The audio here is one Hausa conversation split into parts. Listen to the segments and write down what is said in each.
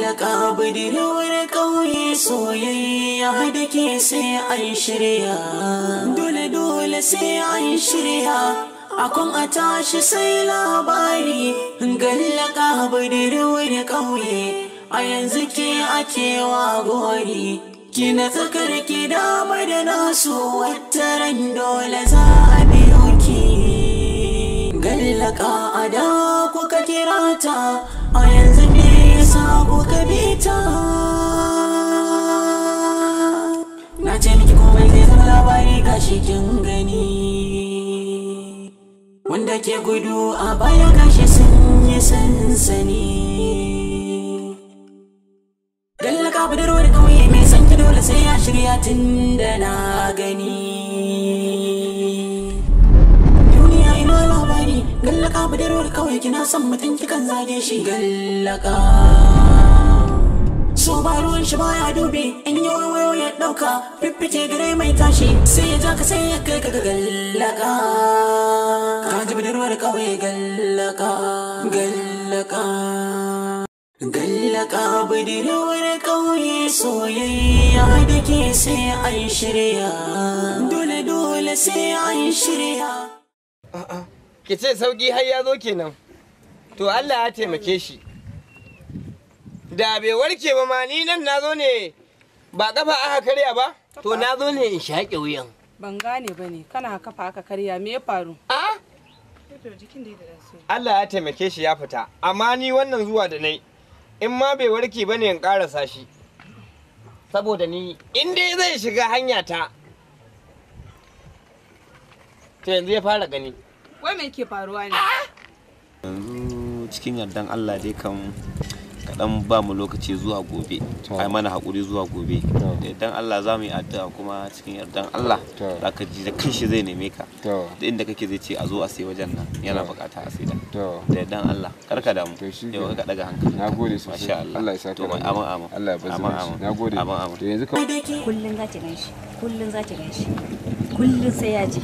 Gallaka budurwar ƙauye soyayya da ke sai an shirya. Dole dole sai an shirya. Akon a tashi sai labari. Gallaka budurwar ƙauye a yanzu ke ake wa gori. Kina tsakar ki dama da nasu wataran dole za a biyo ki. Gallaka a da kuka kira ta a yanzu me yasa kuka bi ta? Na ce miki komai zai zama labari gashi kin gani. Wanda ke gudu a baya gashi sun yi sansani. Gallaka budurwar ƙauye mai son ki dole sai ya shirya tun da na gani. Duniya ina labari, gallaka budurwar ƙauye kina son mutum kikan zage shi gallaka. So ba ruwan shi baya dubi in yi wayo ya ɗauka fiffike gare mai tashi sai ya ja ka sai ya kai ka ga gallaka. Ka ji budurwar ƙauye gallaka, gallaka. Gallaka budurwar ƙauye soyayya da ke sai an shirya. Dole dole sai an shirya. A'a, ki ce sauki har ya zo kenan. To Allah ya taimake shi. Da bai warke ba ma ni nan na zo ne ba kafa aka karya ba, to na zo ne in shaƙe wuyan. Ban gane ba ne, kana kafa aka karya me ya faru? A? Allah ya taimake shi ya fita, amma ni wannan zuwa da nai in ma bai warke ba ne in ƙarasa shi. Saboda ni in dai zai shiga hanya ta, to yanzu ya fara gani. Wai me ke faruwa ne? Yanzu cikin yardan Allah dai kam kaɗan ba mu lokaci zuwa gobe, ai mana haƙuri zuwa gobe. Da yardan Allah za mu yi addu'a kuma cikin yardan Allah za ka ji da kanshi zai neme ka. Da inda kake zai ce a zo a sai wajen nan yana buƙata a sai da. Da yardan Allah kar ka damu, yau ka ɗaga hankali. Na gode sosai. Masha Allah. Allah ya saka. To amin amin. Allah ya bar zumunci. Na gode. Amin amin. To yanzu ka kullun za ki ganshi, kullun za ki ganshi, kullun sai ya je.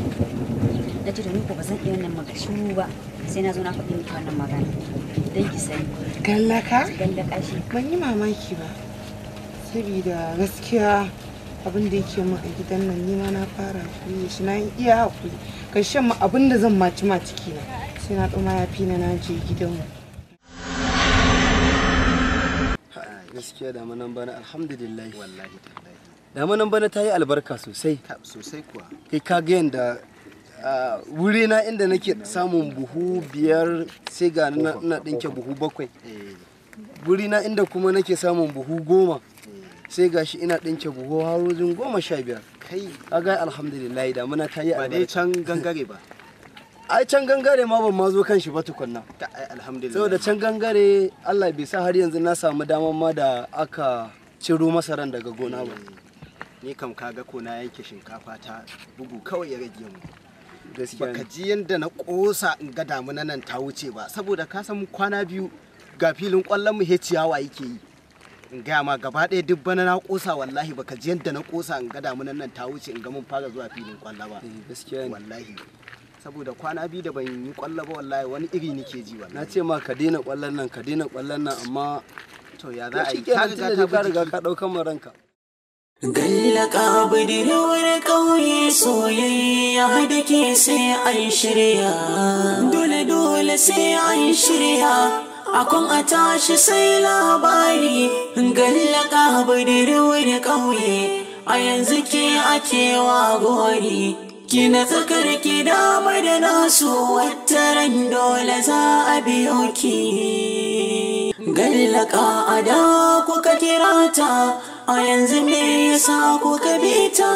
Na ce domin ko ba zan iya wannan magashu ba sai na zo na faɗi miki wannan magana don ki sani. Gallaka? Gallaka shi. Ban yi mamaki ba, saboda gaskiya abin da yake min a gidan nan ni ma na fara hakuri shi, na yi iya hakuri. Karshen ma abin da zan maci ma ciki na sai na ɗau mayafi na na je gidanmu. Gaskiya damanan bana alhamdulillah. Wallahi tallahi. Damanan bana ta yi albarka sosai. Sosai kuwa. Kai ka ga yanda wurina inda nake samun buhu 5 sai ga ina ɗinke buhu 7. Wurina inda kuma nake samun buhu 10 sai gashi ina ɗinke buhu har wajen 15. Kai kaga alhamdulillah damuna ta yi ba dai albarka. Can gangare ba. Ai can gangare ma ban ma zo kan shi ba tukunna. Ai alhamdulillah. Saboda can gangare Allah bai sa har yanzu na samu damar ma da aka ciro masaran daga gona ba. Ni kam kaga ko na yanke shinkafa ta bugu kawai ya rage mu. Gaskiya Baka ji yanda na kosa in ga damuna nan ta wuce ba saboda ka san kwana biyu ga filin kwallon mu ciyawa yake yi. In gaya ma gaba ɗaya duk bana na kosa wallahi baka ji yanda na kosa in ga damunan nan ta wuce in ga mun fara zuwa filin kwallo ba. Gaskiya ne. Wallahi. Saboda kwana biyu da ban yi kwallo ba wallahi wani iri nake ji wallahi. Na ce ma ka daina kwallon nan ka daina kwallon nan amma to ya za a yi ka riga ka riga ka ɗaukan ma ranka. Gallaka budurwar ƙauye soyayya da ke sai an shirya. Dole dole sai an shirya. Akon a tashi sai labari. Gallaka budurwar ƙauye a yanzu ke ake wa gori. Kina tsakar ki dama da nasu wataran dole za a biyo ki. Gallaka a da kuka kira ta a yanzu me yasa kuka bi ta?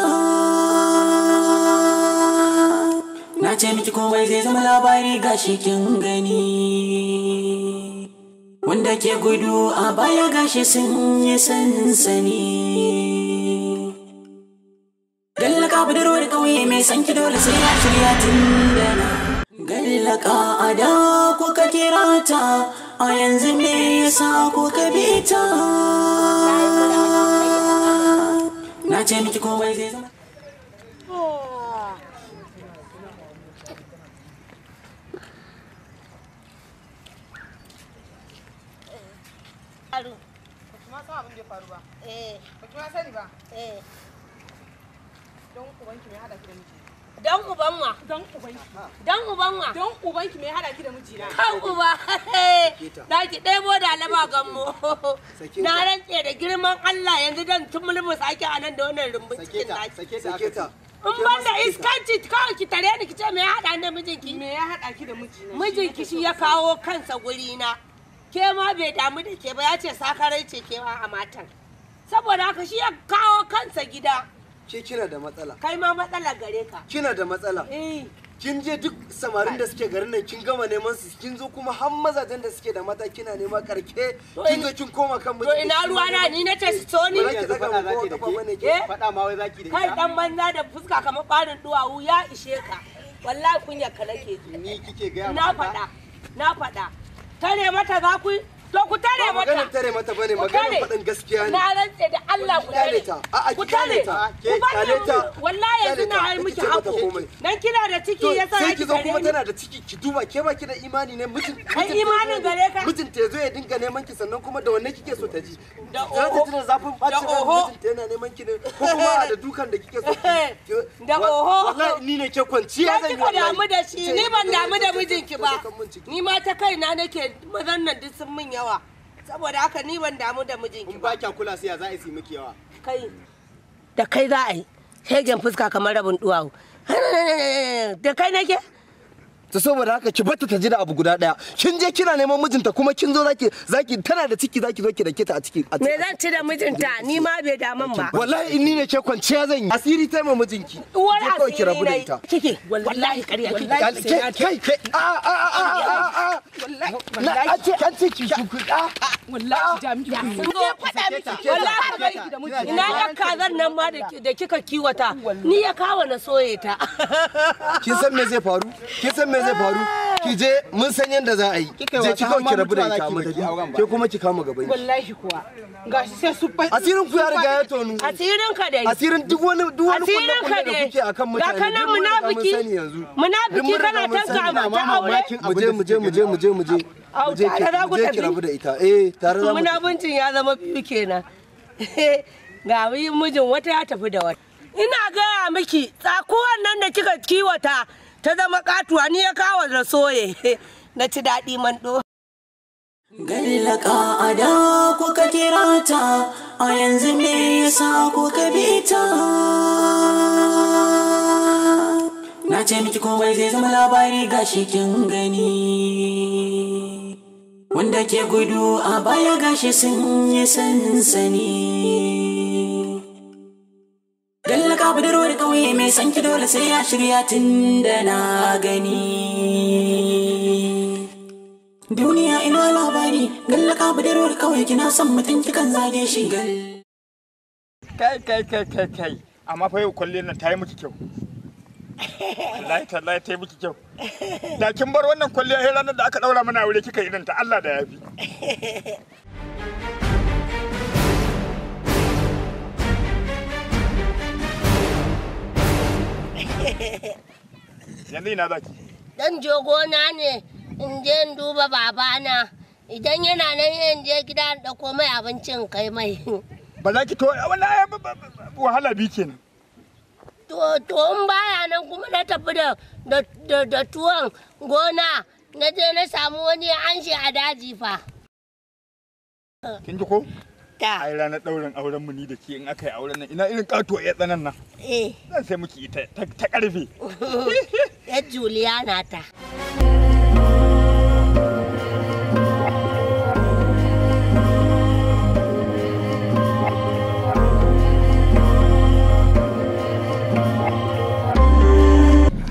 Na ce miki komai zai zama labari gashi kin gani. Wanda ke gudu a baya gashi sun yi sansani. Gallaka budurwar ƙauye mai son ki dole sai ya shirya tun da na. Gallaka a da kuka kira ta a yanzu me yasa kuka bi ta? Na ce miki komai zai zama. Baki ma san abin da ya faru ba. Eh. Baki ma sani ba. Eh. Don ubanki mai hada ki da miji. Dan uban wa? Dan ubanki. Dan uban wa? Dan ubanki mai hada ki da mijina. Kan uba. Da ki ɗebo da alama gammo. Na rantse da girman Allah yanzu dan tumulmu sake a nan da wannan rumbun cikin naki. Sake ta. In ban da iskanci kawai ki tare ni ki ce me ya haɗa ni da mijinki? Me ya haɗa ki da mijina? Mijinki shi ya kawo kansa guri na. Ke ma bai damu da ke ba, ya ce sakarai ce ke ma a matan. Saboda haka shi ya kawo kansa gida. Ke kina da matsala. Kai ma matsala gare ka. Kina da matsala. Kin je duk samarin da suke garin nan kin gama neman su, kin zo kuma har mazajen da suke da mata kina nema, karke kin zo kin koma kan To ina ruwa na, ni nace su so ni. Ba za ki daga mu kowa kafa bane ke. Faɗa ma wai zaki da Kai dan banza da fuska kamar barin duwawu ya ishe ka. Wallahi kunyar ka nake ji. Ni kike gaya Na faɗa. Na faɗa. Tare mata za ku yi? To ku tare Ba mata. maganar tare mata bane, Ku maganar tare. faɗin gaskiya ne. Na rantse da Allah ku Kyale tare. ta. A'a, Ku ki kyale tare. ta. Ku bani Kyale ta. wallahi yanzu Kyale na ta. hai Ki miki ce mata haƙo. komai. Dan kina da ciki To yasa sai za ki zo tare kuma ni. tana da ciki, ki duba ke ba ki da imani ne mijin. Kai imanin gare ka. Mijinta ya zo ya dinga neman ki, sannan kuma da wanne kike so ta ji? Da Za ta oho. ji da zafin Da bacin ran oho. mijinta yana neman ki ne ko kuma da dukan da kike so ki? Da oho. Wallahi ni ne ke kwanciya Kai zan yi kika wallahi. damu da shi, ni ban damu da mijinki ba. Ni ma ta kaina nake, mazan nan duk sun min yawa. Saboda haka ni ban damu da mijinki In ba kya kula sai ya za a yi miki yawa. Kai. Da kai za a yi. Shegen fuska kamar rabin duwawu. Da kai nake? To saboda haka ki bata ta ji da abu guda daya. Kin je kina neman mijinta kuma kin zo zaki tana da ciki, zaki zo ki dake ta a ciki. Me zan ci da mijinta? Ni ma bai daman ba. Wallahi in ni ne ke kwanciya zan yi. Asiri ta ma mijinki. Uwar Je kawai ki asiri rabu da nai. ita. Kike wallahi ƙarya kike. Kai kai a a a a a na an ce ki ku a Wallahi jami'i. Sun zo faɗa miki. Wallahi bari da mijina. Ina ya kazan nan ma da kika kiwata. Ni ya kawo na soye ta. Kin san me zai faru? Kin san me zai faru? Ki je, mun san yadda za a yi. Kika yi Je wasa ki har kawai ma ki rabu da mutuwa ita zaki mu baki tafi. auren ba. Ke kuma ki kama gaban ki. Wallahi kuwa. Gashi sai su fa. Asirin ku ya riga ya tonu. Asirin ka dai. Asirin duk wani duk wani Asirin kulle ka kulle da dai. kuke akan Ga mutane. kana Duk mun riga mun munafiki. sani yanzu. Duk Munafiki mun riga kana mun tanka sani. mata aure. Mu je mu je mu je mu je mu je. Au, Mu je ki tare za ku mu je ki tafi? rabu da ita. Eh, tare za mu tafi. Munafuncin ya zama biyu kenan. Ga mijin wata ya tafi da wata. Ina gaya miki tsakuwan nan da kika kiwata ta zama katuwa, ni ya kawo da soye. Na ci daɗi mando. Gallaka a da kuka kira ta, a yanzu me yasa kuka bi ta? Na ce miki komai zai zama labari, gashi kin gani. Wanda ke gudu a baya gashi sun yi sansani. Gallaka budurwar ƙauye mai sanki dole sai ya shirya tun da na gani. Duniya ina labari, gallaka budurwar ƙauye kina son mutum kikan zage shi gal. Kai kai kai kai kai, amma fa yau kwalliyar nan ta yi miki kyau. Wallahi tallahi ta yi miki kyau. Da kin bar wannan kwalliya sai ranar da aka daura mana aure kika irin ta, Allah da yafi. Yanzu ina zaki? Dan je gona ne in je in duba babana. Idan yana nan in je gida in ɗauko mai abincin kai mai. Ba za ki to wannan ai wahala bi kenan. To in baya nan kuma na tafi da tuwon gona na je na samu wani ya anshe a daji fa. Kin ji ko? Ta. Ai ranar daurin auren mu ni da ke, in aka yi auren nan, ina irin katuwa ya tsanan nan. Eh. Zan sai miki ita ta karfe. Yar Juliana ta.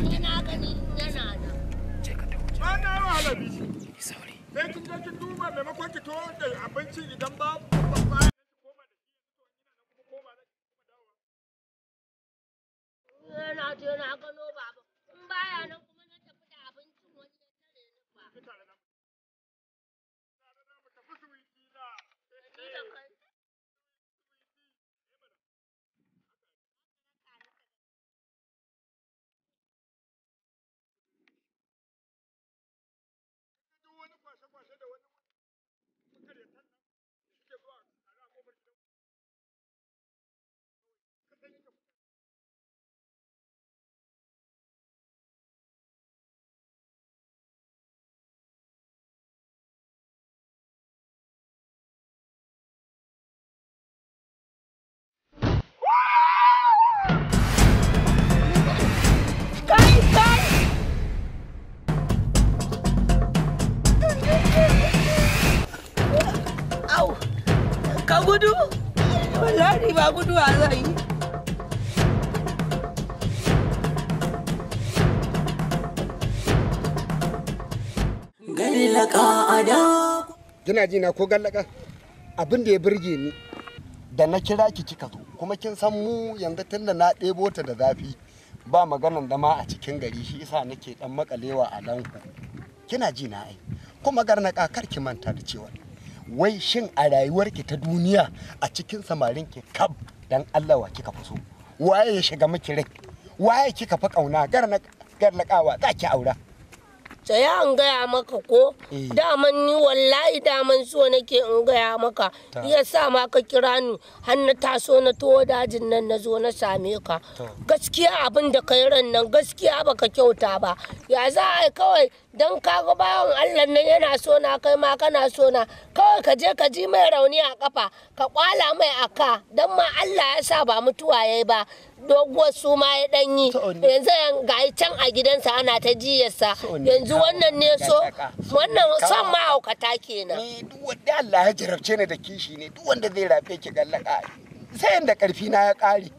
Ni na gani yana nan. Ba na wahala bi. Sai kin je kin duba maimakon ki to da abincin idan ba ba Yana je na gano baba. In baya nan kuma na tafi da abincin wani ya tare ni fa. Ni da kai. Duk wani kwashe-kwashe da wani makaryatan nan suke zuwa. Gudu? Wallahi ba guduwa zan yi. Gallaka ada. Kina ji na ko gallaka? Abin da ya burge ni da na kira ki kika zo, kuma kin san mu yanzu tunda na ɗebo ta da zafi ba maganan zama a cikin gari, shi isa nake dan makalewa a lanku. Kina ji na ai. Kuma garnaka kar ki manta da cewa wai shin a rayuwarki ta duniya a cikin samarin ki kab dan Allah wa kika fi so? Waye ya shiga miki rai? Waye kika fi kauna? Garnakawa za ki aura. Tsaya in gaya maka ko, daman ni wallahi daman so nake in gaya maka, ya sa ma ka kira ni har na taso na taho dajin nan na zo na same ka. Gaskiya abin da kai ran nan gaskiya baka kyauta ba. Ya za a yi kawai dan ka ga bawan Allah nan yana so na, kai ma kana so na, kawai ka je ka ji mai rauni a kafa ka kwala mai a ka, dan ma Allah ya sa ba mutuwa yayi ba, doguwar suma ya danyi. Yanzu ga can a gidansa ana ta jiyarsa. Yanzu wannan ne so wannan son mahaukata kenan. Ni duk wanda Allah ya jarabce ni da kishi ne, duk wanda zai rafe ki gallaka sai inda karfi na ya kare.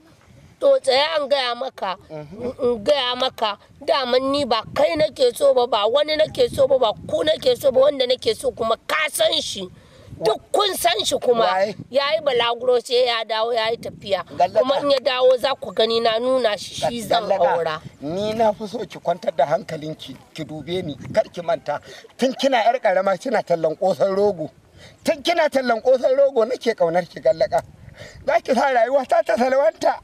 To tsaya in gaya maka, in gaya maka daman ni ba kai nake so ba, ba wani nake so ba, ba ku nake so ba, wanda nake so kuma ka san shi. Duk kun san shi kuma ya yi balaguro sai ya dawo ya yi tafiya, kuma in ya dawo za ku gani na nuna shi, shi zan aura. Ni na fi so ki kwantar da hankalinki, ki dube ni, kar ki manta tun kina yar karama kina tallan kosan rogo, tun kina tallan kosan rogo nake kaunar ki gallaka. Za ki sa rayuwa ta ta salwanta,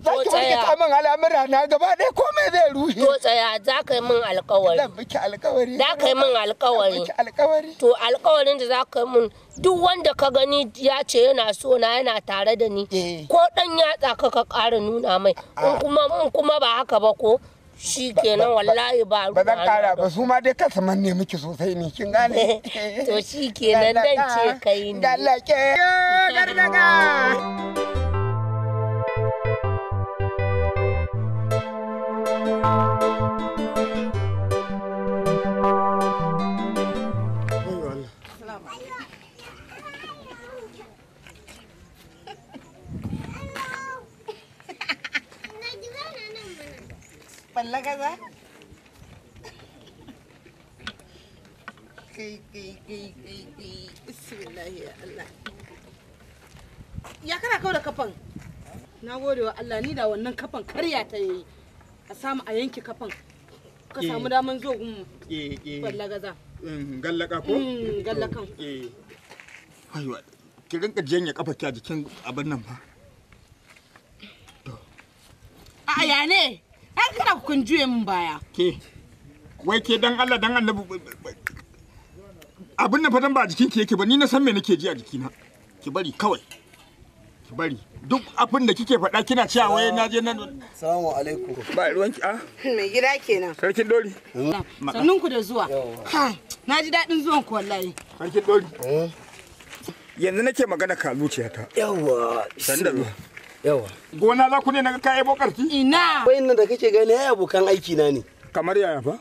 za ki firgita min al'amura na gaba ɗaya, komai zai rushe. To tsaya, za ka yi min alƙawari. Zan miki alƙawari. Za ka yi min alƙawari. Miki alƙawari. To alƙawarin da za ka yi min, duk wanda ka gani ya ce yana so na yana tare da ni, ko ɗan yatsa ka ka ƙara nuna mai. In kuma ba haka ba ko shi kenan wallahi ba ba zan ƙara ba, su ma dai kasa manne miki sosai ne, kin gane. To shi kenan dan ce kai ne. Gallake gargaga. Ballagaza? Kai, kai, kai, kai, kai. Bismillah ya Allah. Ya kana kawo da kafan? Na gode wa Allah, ni da wannan kafan karya ta yi. A samu a yanke kafan. Ka samu daman zo gun ballagaza. Gallaka ko? Gallakan. Aiwa, ki rinka janye kafa ki a jikin abin nan fa. A ya ne? Ai kana kun juye min baya. Ke, wai ke dan Allah dan Annabi, abin nan fa dan ba a jikin ki yake ba, ni na san me nake ji a jikina. Ki bari kawai. Ki bari. Duk abin da kike faɗa kina cewa wai na je nan. Assalamu alaikum. Ba ruwanki a? Mai gida kenan. Sarkin Dori. Sannun ku da zuwa. Na ji daɗin zuwan ku wallahi. Sarkin Dori. Yanzu nake magana ka zuciyata. Yawwa. Sanda zuwa. Yawa. Gona za ku ne naga kayan bokarti? Ina. Wayannan da kake gani ai abokan aiki na ne. Kamar yaya fa?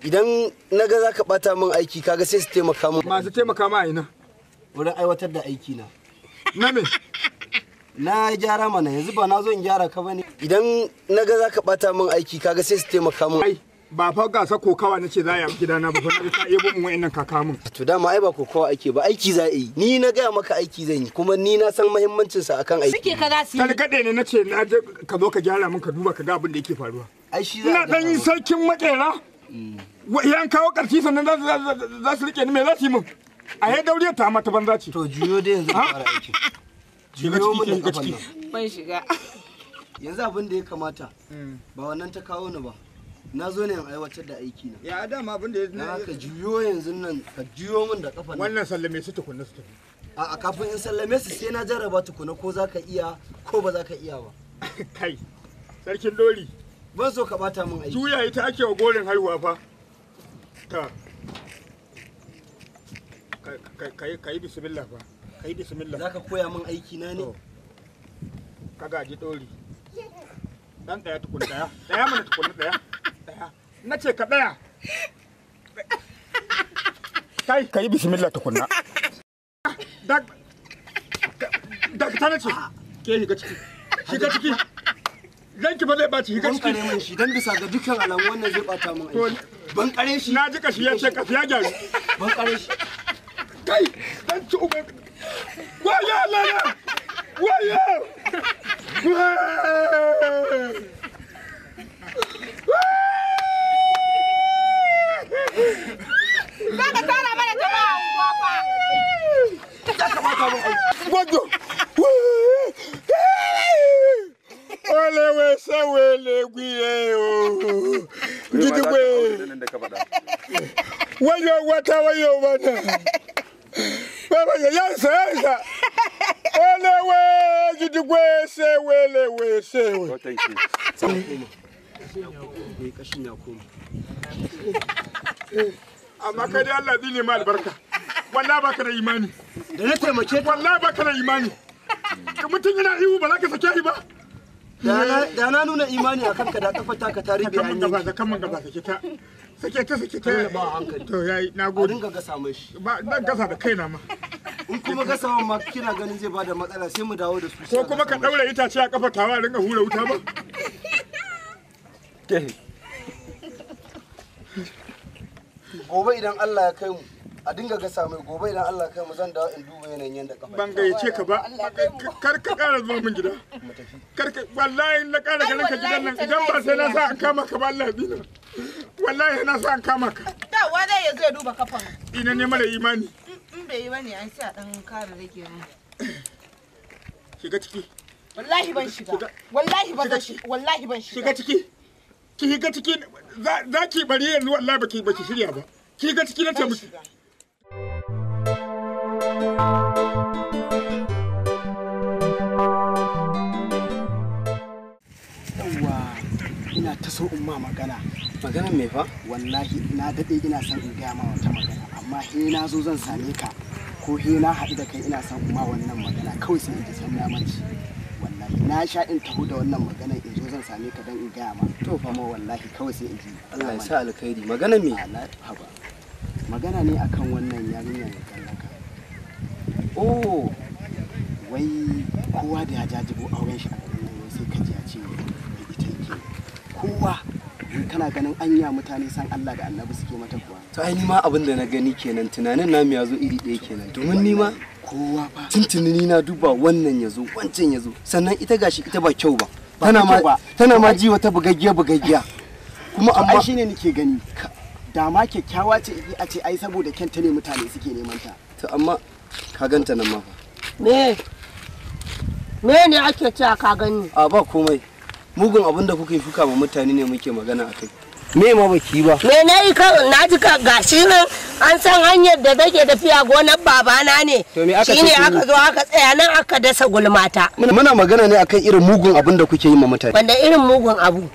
Idan naga za ka bata min aiki kaga sai su taimaka min. Masu taimaka ma ina? Wurin aiwatar da aiki na. Na me? Na gyara mana, yanzu ba na zo in gyara ka bane. Idan naga za ka bata min aiki kaga sai su taimaka min. Ai ba fa gasa kokawa nace za a yi gidana ba fa, na ka ebo min wayannan kaka min. To dama ai ba kokawa ake ba, aiki za a yi. Ni na gaya maka aiki zan yi, kuma ni na san muhimmancin sa akan aiki. Suke ka za su yi. Targaɗe ne nace na je ka zo ka gyara min ka duba ka ga abin da yake faruwa. Ai shi za Ina dan yi sarkin makera. Yan kawo karfi sannan za su rike ni, me za su yi min? A yi dauriyar ta mata banza ce. To juyo dai yanzu fara aikin. Juyo min da kafan nan. Ban shiga. Yanzu abin da ya kamata ba wannan ta kawo ni ba. Na zo ne in aiwatar da aiki na. Ya dama abin da ya Na ka juyo yanzu nan, ka juyo min da kafan nan. Wannan sallame su tukunna su tafi. A'a kafin in sallame su sai na jarraba tukuna ko za ka iya ko ba za ka iya ba. Kai, sarkin Dori. Ban so ka bata min aiki. Juya ita ake wa gorin haihuwa fa. Ta. Ka yi bismillah fa. Ka yi bismillah. Za ka koya min aiki na ne? Ka gaji Dori. Dan ɗaya tukun ɗaya. Ɗaya mana tukun ɗaya. Ɗaya. Na ce ka ɗaya. Kai, ka yi bismillah tukunna. Dakata na ce. Ke shiga ciki. Shiga ciki. Ranki ba zai ɓaci, shiga ciki. Ban kare min shi dan bisa ga dukkan alamu wannan zai bata min aiki. Ban kare shi. Na ji kashi ya ce kashi ya gyaru. Ban kare shi. Kai, dan ci uban. Wayo Allah na. Wayo. Za ka tara mana jama'a unguwa fa. Za ka bata min aiki. Wajo. Ole we se wele gwiye o. Gidigwe. Wayo wata wayo wata. Baba ya yansa yansa. Ole we gidigwe se wele we se we. Eh, kashin ya koma. Amma kai dai Allah zai nema albarka. Wallahi baka da imani. Da na taimake ka. Wallahi baka da imani. Mutum yana ihu ba za ka sake shi ba. Da na nuna imani a kanka da kafa taka ta rufe an yanki. Sakan man gaba sake ta. Sake ta sake ta. Dole ba hankali. To yayi nagode. A dinga gasa mashi. Ba dan gasa da kaina ma. In kuma gasawan ma kina ganin zai bada matsala sai mu dawo da su. Ko kuma ka daura itace a kafa tawa ringa hura wuta ba. Gobe idan Allah ya kai mu a dinga gasa mai, gobe idan Allah ya kai mu zan dawo in duba yanayin yanda kafa. Ban gayyace ka ba. Kar ka ƙara zuwa min gida. Kar ka wallahi na ƙara ganin ka gidan nan idan ba sai na sa an kama ka ba Allah ya dina. Wallahi na sa an kama ka. Dawa dai ya zo ya duba kafan. Ina ne mara imani. In bai yi bane an sai a dan kara rage mu. Shiga ciki. Wallahi ban shiga. Wallahi ban shiga. Wallahi ban shiga. Shiga ciki. Ki shiga ciki za ki bari yanzu wallahi baki shirya ba. Ki shiga ciki na ce miki. Yawwa, ina ta so in ma magana. Magana me fa? Wallahi na daɗe ina son in gaya ma wata magana, amma he na zo zan same ka ko he na haɗu da kai ina son in ma wannan magana kawai sai in ji san na manci. Wallahi na sha in taho da wannan magana in zo zan same ka don in gaya ma. To fa ma wallahi kawai sai in ji. Allah ya sa alkhairi. Magana me? Haba. Magana ne akan wannan yarinyar kallaka. Oh, wai kowa da ya jajibo auren shi a garin nan sai ka ji ya ce ita yake. Kowa kana ganin anya mutane san Allah da Annabi suke mata kuwa. To ai ni ma abin da na gani kenan, tunanin namu ya zo iri ɗaya kenan. Domin ni ma kowa fa tuntuni ni na duba wannan ya zo wancan ya zo, sannan ita gashi ita ba kyau ba. Tana ma ji wata bugaggiya bugaggiya. Kuma amma amma shine nake gani da ma kyakkyawa ce a ce ai saboda kyanta ne mutane suke neman ta. To amma ka ganta nan ma fa. Me? Me ne ake cewa ka gani? A ba komai. Mugun abin da kuke shuka ma mutane ne muke magana akai. Me ma baki ba? Me na yi na ji ka gashi nan an san hanyar da take tafiya gonar babana ne. To me aka ce Shine kin yi? aka zo aka tsaya nan aka dasa gulmata. Muna magana ne akan irin mugun abin da kuke yi ma mutane. Wanda irin mugun abu.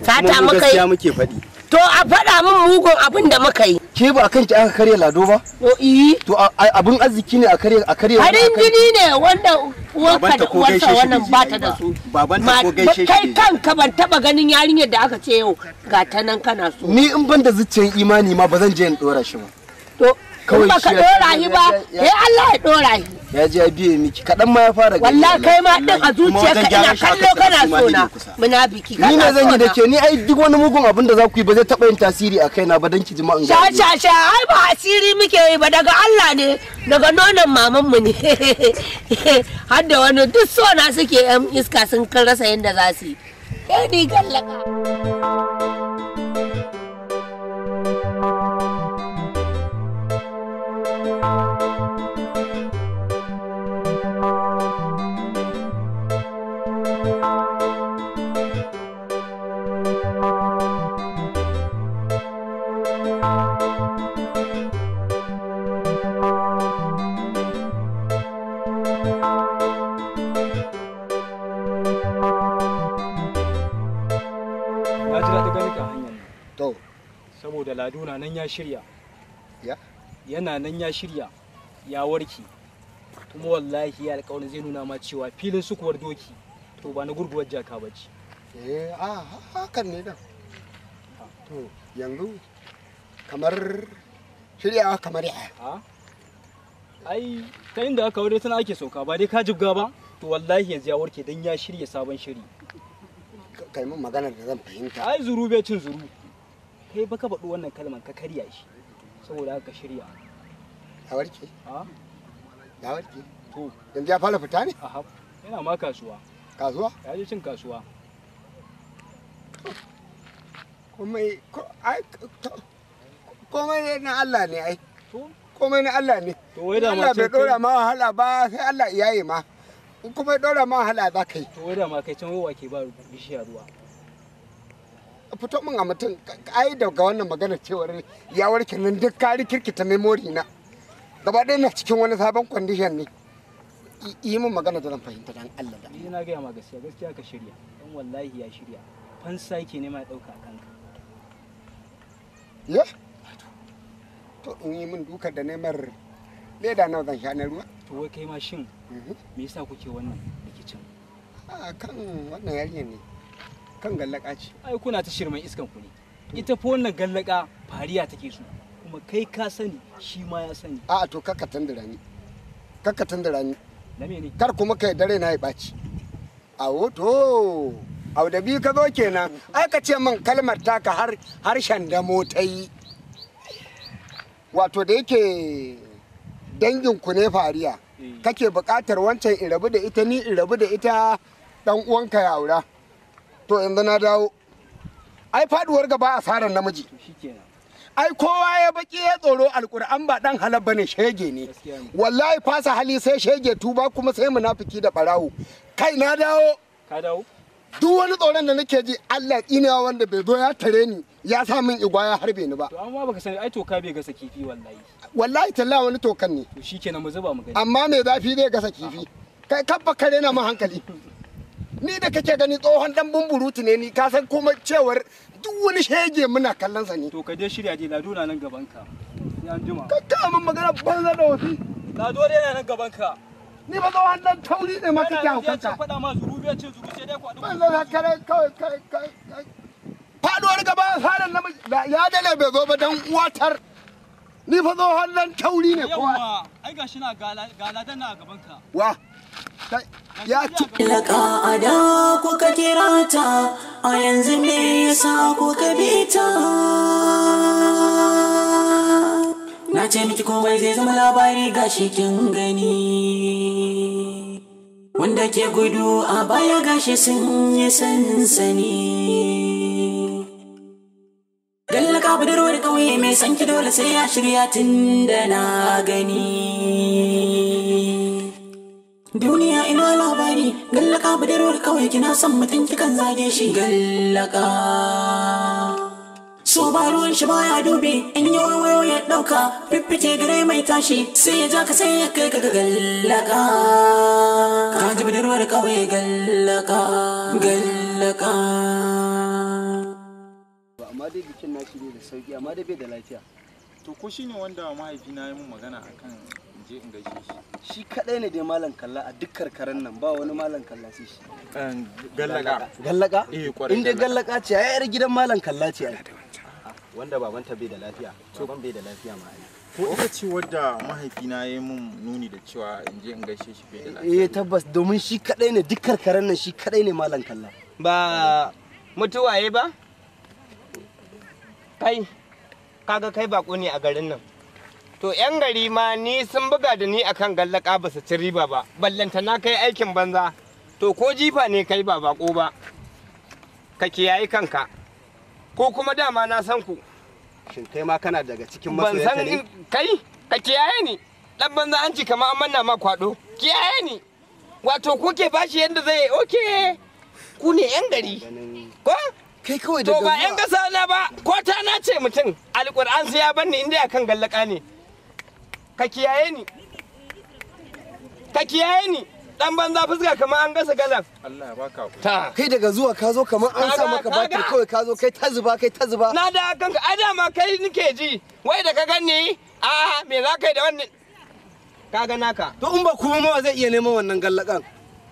Sata Kuma mu muka yi. gaskiya muke faɗi. To a faɗa min mugun abin da muka yi. Ke ba akan ki aka karya lado ba? To iyi. To abin arziki ne a karya a karya. Farin jini ne wanda uwarka Babanta da ko uwarsa gaishe shi wannan bai je ba ta yi da ba. su. Babanta ko gaishe shi Kai bai je. kanka ban taba ganin yarinyar da aka ce yau ga ta nan kana so. Ni in ban da zuciyar imani ma ba zan je in dora shi ba. To Kawai in baka shi ya- dora shi ba, ya- eh Allah ya dora shi. Ya je ya biye miki kaɗan ma ya fara gani. Wallahi kai ma din a Kuma wajen zuciyarka ina gyaran shi aka kallo ce kana su ma so ne na. kusa. Munafiki Ni kana ne zan yi da so ke ni ai duk wani mugun abin da za ku yi ba zai taɓa yin tasiri a kaina ba don ki ji ma in Sha gane. sha sha ai ba asiri muke yi ba daga Allah ne daga nonon maman mu ne. Har da wani duk sona suke yan iska sun rasa yadda za su yi. Eh ni gallaka. Na ji daɗin ganin ka a hanyar nan. To. Saboda Lado na nan ya shirya. Ya? Yana nan ya shirya. Ya warke. Kuma wallahi ya alƙawarin zai nuna ma cewa filin sukuwar doki to ba na gurguwar jaka ba ce. Eh, a hakan ne da. To, yanzu kamar shiryawa kamar ya. Ha? Ai ta inda aka aure tana ake sauka ba dai ka jibga ba. To wallahi yanzu ya warke dan ya shirya sabon shiri. Kai min magana da zan fahimta. Ai zuru bai cin zuru. Kai baka faɗi wannan kalman ka karya shi. Saboda haka shirya. Ya warke? A? Ya warke? To yanzu ya fara fita ne? Aha. Yana ma kasuwa. Kasuwa? Ya je cin kasuwa. Komai komai na Allah ne ai. Komai na Allah ne. To wai da ma Allah bai dora ma wahala ba sai Allah iyaye ma. In kuma ya dora ma wahala za ka yi. To wai da ma kai can wai ke ba bishiya ruwa. Fito min a mutum ai daga wannan magana cewar ya warke nan duk ka rikirkita memory na. Gaba ɗaya na cikin wani sabon condition ne. Yi min magana da zan fahimta dan Allah da. Ni na gaya ma gaskiya gaskiya ka shirya. Dan wallahi ya shirya. Fansa yake nema ya ɗauka a kanka. Ya? To in yi min dukar da neman leda nawa zan sha na ruwa? To wai kai ma shin me yasa kuke wannan rikicin? A kan wannan yarinyar ne. Kan gallaka ce. Ai kuna ta shirman iskan ku ne. Ita fa wannan gallaka fariya take so. Kuma kai ka sani shi ma ya sani. A'a to kakka tandira ni. Kakka tandira ni. Na mene? Kar kuma kai dare na ya ɓaci. Awo to. Au da biyu ka zo kenan. Ai ka ce min kalmar taka har harshen damo ta yi. Wato da yake dangin ku ne fariya. Kake buƙatar wancan in rabu da ita ni in rabu da ita dan uwanka ya aura. To yanzu na dawo. Ai faduwar gaba asarar namiji. Ai kowa ya baki ya tsoro alkur'an ba dan halal bane shege ne. Wallahi fasa hali sai shege tuba kuma sai munafiki da barawo. Kai na dawo. Ka dawo? Duk wani tsoron da nake ji Allah tsinewa wanda bai zo ya tare ni ya sa min igwa ya harbe ni ba. To amma baka sani ai toka bai gasa kifi wallahi. Wallahi talla wani tokan ne. To shikenan mu zuba mu gani. Amma mai zafi zai gasa kifi. Kai kabba kare na mun hankali. Ni da kake gani tsohon dan bumburutu ne ni ka san kuma cewar duk wani shege muna kallon sa ne. To ka je shirya je Lado na nan gaban ka. Sai an jima. Kakka min magana banza da wasi. Lado dai na nan gaban ka. Ni ba tsohon dan tauri ne ma kake haukanka. Yana faɗa ma zuru bai ce zuru sai dai ku haɗu. Banza da kare kawai kai kai kai. Faduwar gaba asarar namiji ya dale bai zo ba dan uwatar. Ni fa tsohon dan tauri ne kowa. Yawwa ai gashi na galadan na a gaban ka. Wa. Ya ci. Laƙa'ada kuka kira ta a yanzu me yasa kuka bi ta? Na ce miki komai zai zama labari gashi kin gani. Wanda ke gudu a baya gashi sun yi sansani. Gallaka budurwar ƙauye mai sanki dole sai ya shirya tun da na gani. Duniya ina labari, gallaka budurwar ƙauye kina son mutum kikan zage shi gallaka. So ba ruwan shi baya dubi, in yi wayo ya ɗauka, fiffike gare mai tashi, sai ya ja ka sai ya kai ka ga gallaka. Ka ji budurwar ƙauye gallaka, gallaka. Amma dai bikin nashi ne da sauki, amma dai bai da lafiya. To ko shine wanda mahaifina ya mun magana akan in je in gaishe shi? Shi kadai ne dai malam kalla a duk karkaran nan ba wani malam kalla sai shi. Gallaka. Gallaka? Eh kwarai. In dai gallaka ce ai yar gidan malam kalla ce ai. Wanda babanta bai da lafiya. Baban bai da lafiya ma ai. Ko ita ce wadda mahaifina ya mun nuni da cewa in je in gaishe shi bai da lafiya? Eh tabbas domin shi kadai ne duk karkaran nan shi kadai ne malam kalla. Ba mutuwaye ba? Kai, kaga kai bako ne a garin nan. To yan gari ma ni sun buga da ni akan gallaka ba su ci riba ba, ballanta na kai aikin banza. To ko jifa ne kai ba bako ba, ka kiyaye kanka. Ko kuma dama na san ku. Shin kai ma kana daga cikin Ban masoyanta san ne? kai, ka kiyaye ni. Dan banza an ci kamar an manna ma kwado. Kiyaye ni. Wato kuke bashi yanda zai oke. Ku ne yan gari. Ko? Kai kawai To daga ba zuwa- 'yan ƙasa na ba, ko ta na ce mutum alƙur'an sai ya banni inda akan gallaka ne. Ka kiyaye ni. Ka kiyaye ni. Dan banza fuska kamar an gasa galan. Allah ya baka hakuri. Ta. Kai daga zuwa ka zo kamar an sa Kaga- maka batir kaga. kawai ka zo kai ta zuba kai ta zuba. Na da kanka ai dama kai nike ji. Wai da ka ganni, a me za ka yi da wannan? Ka ga naka. To in ba kuma ma zai iya neman wannan gallakan.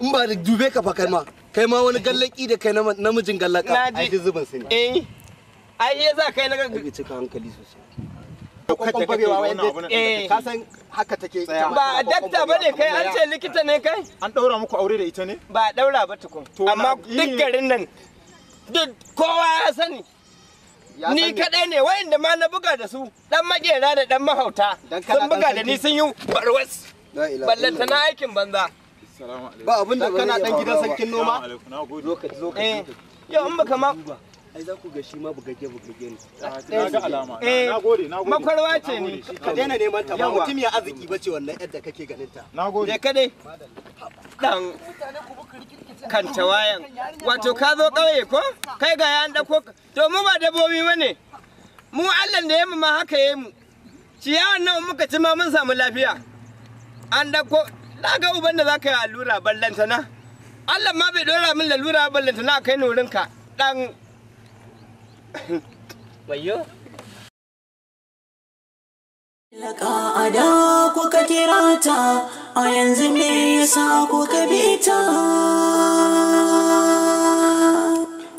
In ba da dube ka fa kai ma. Kai ma wani gallaki da kai namijin gallaka. Na ji. Ai duk zubin su ne. Eh. Ai yasa kai na ga Ai bai cika hankali sosai. Kokon barewa wanda ka san haka take. Ba dakta bane kai, an ce likita ne kai. An daura muku aure da ita ne? Ba daura ba tukun. Amma duk garin nan duk kowa ya sani. Ni kadai ne wa'inda ma na buga da su, dan makera da dan mahauta sun buga da ni sun yi barwas. Ballanta na aikin banza. Ba abin da kana dan gidan sarkin noma. Lokaci. Yau in baka ma ai za ku ga shi ma bugagge bugagge ne. Na ga alama. Nagode, nagode. Makwarwa ce ni. Ka daina neman ta, ba mutum ya arziki bace wannan yadda kake ganin ta. Nagode. Je ka dai. Dan kan tawayan. Wato ka zo kauye ko? Kai ga yan dako. To mu ba dabbobi bane. Mu Allah da ya mu ma haka yayi mu. Ciyawan nan muka ci ma mun samu lafiya. An dako na ga uban da zaka yi allura ballantana. Allah ma bai dora min lalura ballantana kai ni wurinka. Dan wayo. Laka a da kuka kira ta, a yanzu me yasa kuka bi ta?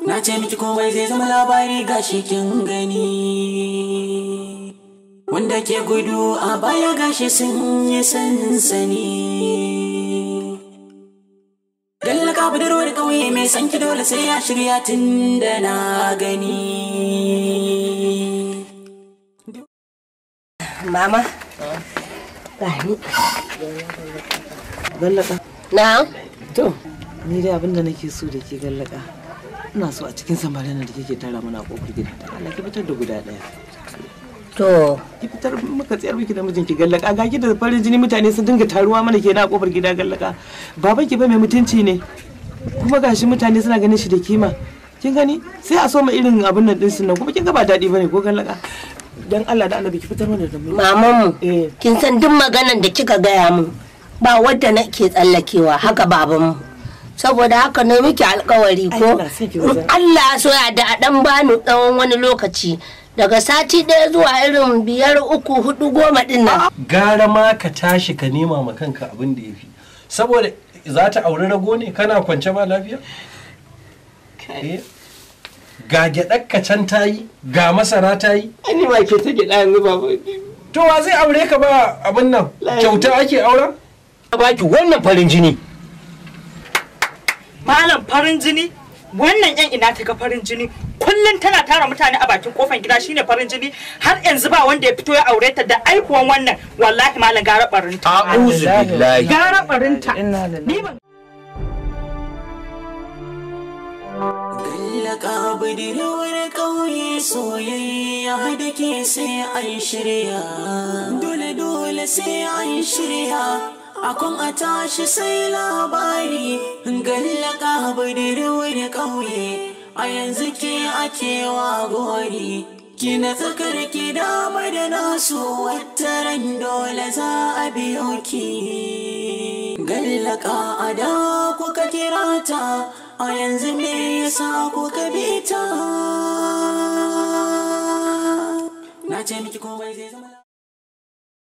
Na ce miki komai zai zama labari gashi kin gani. Wanda ke gudu a baya gashi sun yi sansani. Gallaka budurwar ƙauye mai sanki dole sai ya shirya tun da na gani. Mama, gani. Gallaka. Na'am. To, ni dai abinda nake so da ke gallaka. Ina so a cikin samarin da kike tara mana a kofar gida. Allah ki fitar da guda ɗaya. To, ki fitar muka tsayar miki da mijinki gallaka. Ga ki da farin jini mutane sun dinga taruwa mana kenan a kofar gida gallaka. Baban ki fa mai mutunci ne. Kuma gashi mutane suna ganin shi da kima. Kin gani? Sai a so ma irin abin nan din sun nan kuma kin ga ba daɗi bane ko gallaka. Dan Allah da Annabi ki fitar mana da mu. Mamanmu, kin san duk maganan da kika gaya mu ba wadda nake tsallakewa haka babanmu. Saboda haka ne miki alkawari ko Allah so ya da a dan bani tsawon wani lokaci daga sati ɗaya zuwa irin 5, 3, 4, 10 din nan. Gara ma ka tashi ka nema ma kanka abin da yafi. Saboda za ta auri rago ne kana kwance ba lafiya? Ga gyaɗar can ta yi, ga masara ta yi. Ani ma ke ta gyaɗa yanzu ba. To wa zai aure ka ba abin nan? Kyauta ake auren? Baki wannan farin jini. Malam farin jini? Wannan yan ina ta ga farin jini? Kullum tana tara mutane a bakin kofar gida shine farin jini, har yanzu ba wanda ya fito ya aure ta da aikuwan wannan, wallahi malam gara barinta. A'udhu billahi. Gara barinta. Ni ban Gallaka budurwar ƙauye soyayya da ke sai an shirya. Dole dole sai an shirya. Akon a tashi sai labari. Gallaka budurwar ƙauye a yanzu ke ake wa gori. Kina tsakar ki dama da nasu wataran dole za a biyo ki. Gallaka a da kuka kira ta, a yanzu me yasa kuka bi ta? Na ce miki komai zai zama